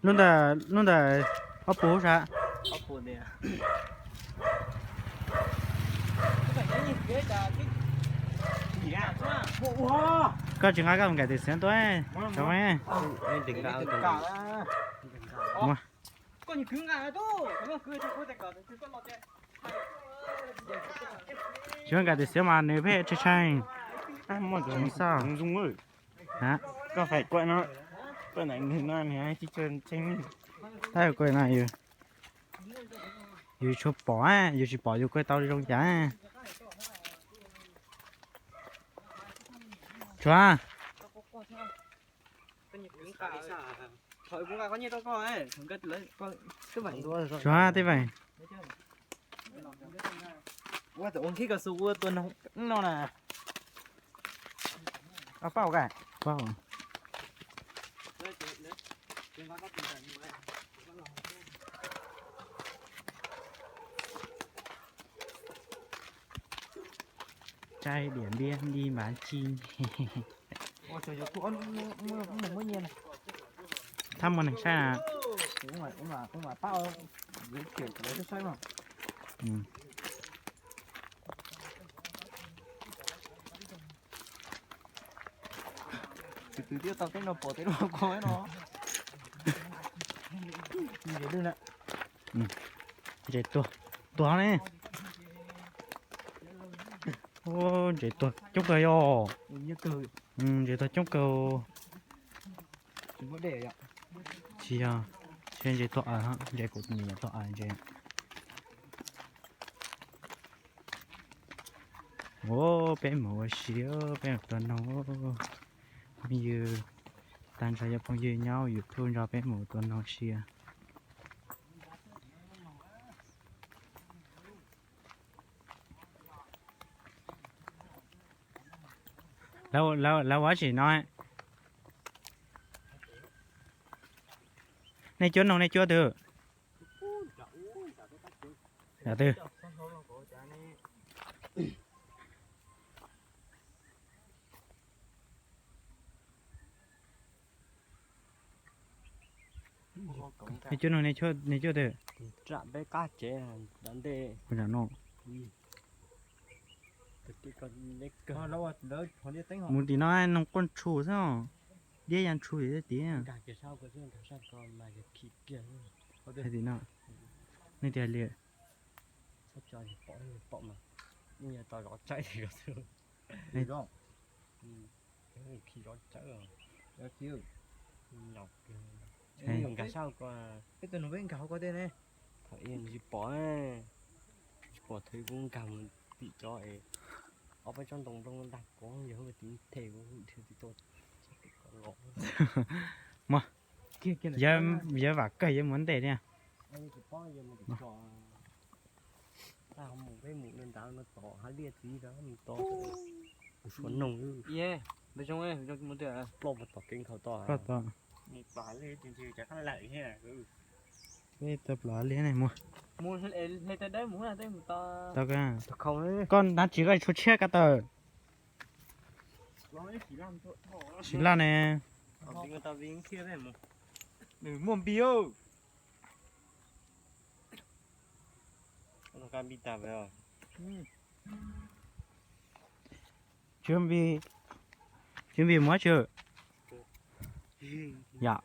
Lub ntawm, lub ntawm ob puas sab. Koj tsis nqa koj nkaim tis xiav tuaj. Tsis nqa tis xiav mas nws pheej tshee tshee. Koj fais kuaj no, kuaj ntawm nws no nws tsis tshee. Tab kuaj no yus tsuas pom, yus tsis pom yus kuaj tau zoo cas. Tsuav, tsuav tej veem. Ua tus ua nkhib ko xu ua tua noog no na. Pab, pab. Tsaib diam npiab nti npav ci. Thab muaj neeg saib na. Tus twg thiaj tau teb no pom teb no ko no. Ntses tuag, tuag ne. Ntses tuag coob kawg yog. Ntses tuag coob kawg. Tsis yog, tsis ntses tuag aws, ntses kuv tus niam tuag aws ntses. Ua peb mus ua si, peb mus tua noog. Phooj ywg, tag nrho cov phooj ywg nyob YouTube nrog peb mus tua noog si. Lawv ua tsis no. Nej cuab noog nej cuab twg? Yam twg? Nej cuab noog nej cuab twg? Peb qab tsev ntawm ntej. Kuv nram no. Mus tim no noog quaj ntshua xwb, diab ya ntshua tim. Tim no, nej tias li. Nkag sab hauv ko, peb tus nus peb nkag hauv ko tej ne. Thaum ub tsis pom, tsis pom thaum kuv nkag mus tim cov es ob peb tsob ntoo nplooj ntag kuv yog tus them kuv dhia tim tau. Yawg vam kawg yawg mus ntej thiab. Peb mus ntawd no tom hav liaj txiv mus to, kuv suav noog ploj mus tom kev nkhaus to. Peb tau plav liaj ne mus. Tau, koj nab tsis koj tshuav tshiab kab taw. Tsis laj ne. Muaj npi. Tswv Npis, Tswv Npis muab tsw. Yom.